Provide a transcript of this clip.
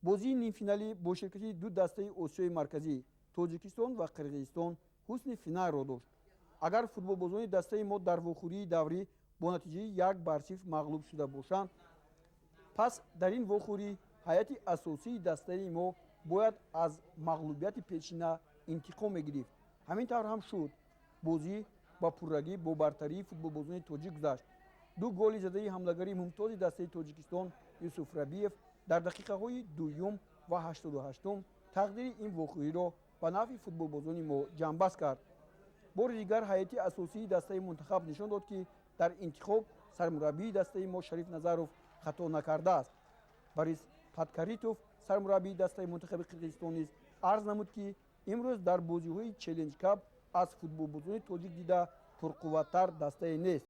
Бозии нимфиналӣ бо ширкати ду дастаи Осиёи Марказӣ, Тоҷикистон ва Қирғизистон, ҳусни финалро дошт. Агар футболбозони дастаи мо дар вохӯрии даврӣ бо натиҷаи 1-0 мағлуб шуда бошанд, пас дар ин вохӯрӣ ҳайати асосии дастаи мо бояд аз мағлубияти пешина интиқом мегирифт. Ҳамин тавр ҳам шуд. Бозӣ ба пуррагӣ бо бартарии футболбозони тоҷик гузашт. Ду голи задаи ҳамлагари мумтози дастаи Тоҷикистон Юсуф Рабиев дар дақиқаҳои дуюм ва 88-ум тақдири ин вохӯриро ба нафъи футболбозони мо ҷамъбаст кард. Бори дигар ҳайати асосии дастаи мунтахаб нишон дод, ки дар интихоб сармураббии дастаи мо Шариф Назаров хато накардааст. Борис Подкорытов, сармураббии дастаи мунтахаби Қирғизистон, низ арз намуд, ки имрӯз дар бозиҳои Челлендж Кап аз футболбозони тоҷик дида пурқувваттар дастае нест.